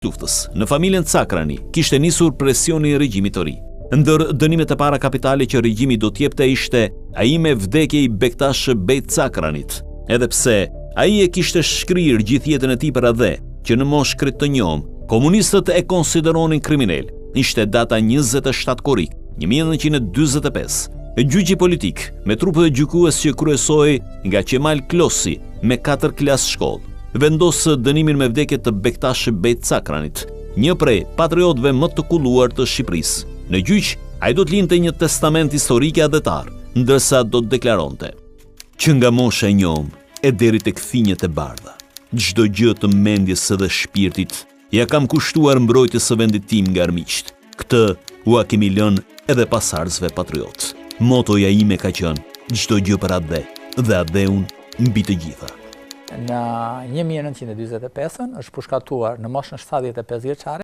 Luftës, në familjen Cakrani kishte nisur presioni i regjimit të ri. Ndër dënimet e para kapitale që regjimi do të jepte ishte ai me vdekje i Bektash Bej Cakranit, edhe pse ai e kishte shkrirë gjithë jetën e tij për atdhe, që në moshë krejt të njomë, komunistët e konsideronin kriminel. Ishte data 27 korrik 1945. Gjyqi politik, me trupë gjykues që kryesohej nga Qemal Klosi me 4 klasë shkollë, vendos dënimin me vdekje të Bektash Bej Cakranit, një prej patriotëve më të kulluar të Shqipërisë. Në gjyq, ai do të linte një testament historik e atdhetar, ndërsa do të deklaronte: Që nga mosha e njomë e deri tek thinjat e bardha, çdo gjë të mendjes dhe shpirtit Ia kam kushtuar mbrojtjes së vendit tim nga armiqtë. Këtë ua kemi lënë edhe pasardhësve patriotë. Motoja ime ka qenë, çdo gjë për atdhe dhe atdheun mbi të gjitha. Në 1945-ën është pushkatuar në moshën 75 vjeçare.